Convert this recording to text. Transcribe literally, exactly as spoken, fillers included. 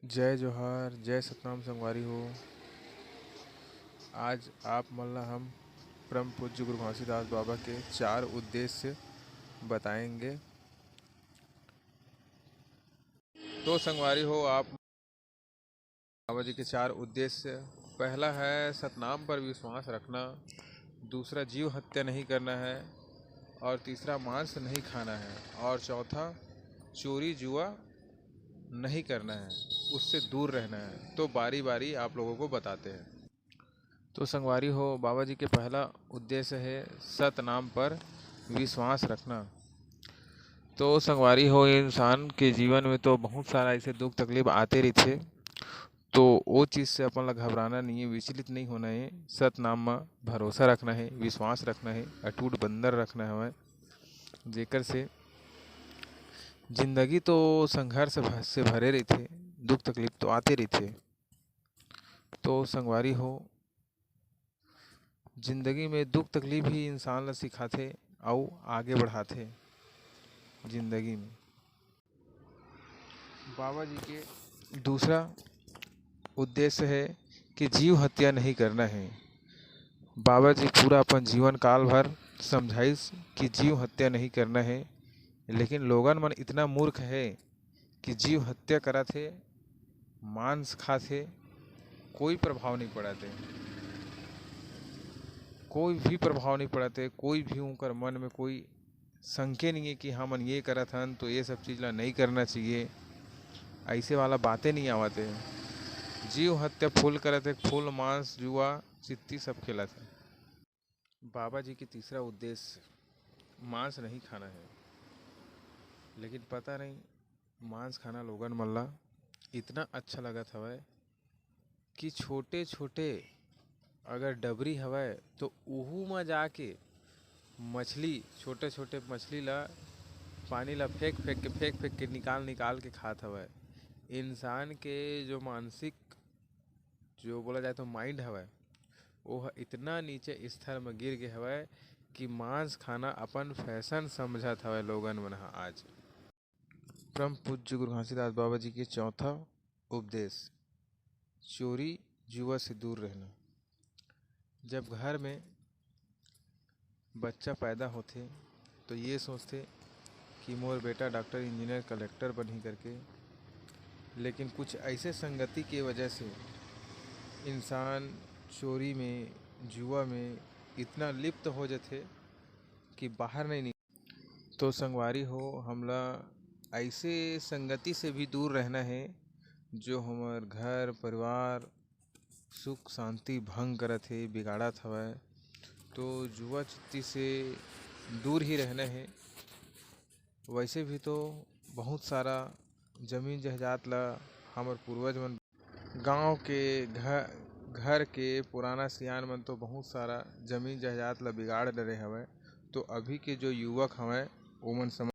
जय जोहार, जय सतनाम संगवारी हो। आज आप मन ला हम परम पूज्य गुरु घासीदास बाबा के चार उद्देश्य बताएंगे। तो संगवारी हो, आप बाबा जी के चार उद्देश्य, पहला है सतनाम पर विश्वास रखना, दूसरा जीव हत्या नहीं करना है, और तीसरा मांस नहीं खाना है, और चौथा चोरी जुआ नहीं करना है, उससे दूर रहना है। तो बारी बारी आप लोगों को बताते हैं। तो संगवारी हो, बाबा जी के पहला उद्देश्य है सतनाम पर विश्वास रखना। तो संगवारी हो, इंसान के जीवन में तो बहुत सारा ऐसे दुख तकलीफ आते रहिथे, तो वो चीज़ से अपन ला घबराना नहीं है, विचलित नहीं होना है। सतनाम में भरोसा रखना है, विश्वास रखना है, अटूट बंधन रखना हवय, जेकर से जिंदगी तो संघर्ष भ-, से भरे रहिथे, दुख तकलीफ तो आते रहिथे। तो संगवारी हो, जिंदगी में दुख तकलीफ ही इंसान ला सिखाथे अउ आगे बढ़ाथे जिंदगी में। बाबा जी के दूसरा उद्देश्य है कि जीव हत्या नहीं करना है। बाबा जी पूरा अपन जीवन काल भर समझाइस कि जीव हत्या नहीं करना है, लेकिन लोगन मन इतना मूर्ख है कि जीव हत्या करत हे, मांस खात हे, कोई प्रभाव नहीं पड़त हे, कोई भी प्रभाव नहीं पड़त हे, कोई भी उनकर मन में कोई संके नहीं है कि हमन ये करत हन तो ये सब चीज़ ला नहीं करना चाहिए, ऐसे वाला बातें नहीं आवत हे। जीव हत्या फुल करत हे, फुल मांस, जुआ, चित्ती सब खेलत हे। बाबा जी के तीसरा उद्देश्य मांस नहीं खाना है, लेकिन पता नहीं मांस खाना लोगन मन ला इतना अच्छा लगत हवय कि छोटे-छोटे अगर डबरी हवय तो उहू म जाके मछली, छोटे-छोटे मछली ला, पानी ला फेंक-फेंक के, फेंक-फेंक के, निकाल-निकाल के खात हवय। इंसान के जो मानसिक, जो बोला जाए तो माइंड हवय, वो ह इतना नीचे स्तर म गिर गे हवय कि मांस खाना अपन फैशन समझत हवय लोगन मन ह आज। परम पूज्य गुरु घासीदास बाबा जी के चौथा उपदेश, चोरी जुआ से दूर रहना। जब घर में बच्चा पैदा होथे तो ये सोचथे कि मोर बेटा डॉक्टर, इंजीनियर, कलेक्टर बनही करके, लेकिन कुछ ऐसे संगति के वजह से इंसान चोरी में, जुआ में इतना लिप्त हो जाथे कि बाहर नहीं निकल। तो संगवारी हो, हमला ऐसे संगति से भी दूर रहना है जो हमर घर परिवार सुख शांति भंग करत हे, बिगाड़त हवय। तो जुआ चित्ती से दूर ही रहना है। वैसे भी तो बहुत सारा जमीन जायदाद ला हमर पूर्वज मन, गांव के घ-, घर के पुराना सियान मन तो बहुत सारा जमीन जायदाद ला बिगाड़ डरे हवय। तो अभी के जो युवक हवय, ओमन समझ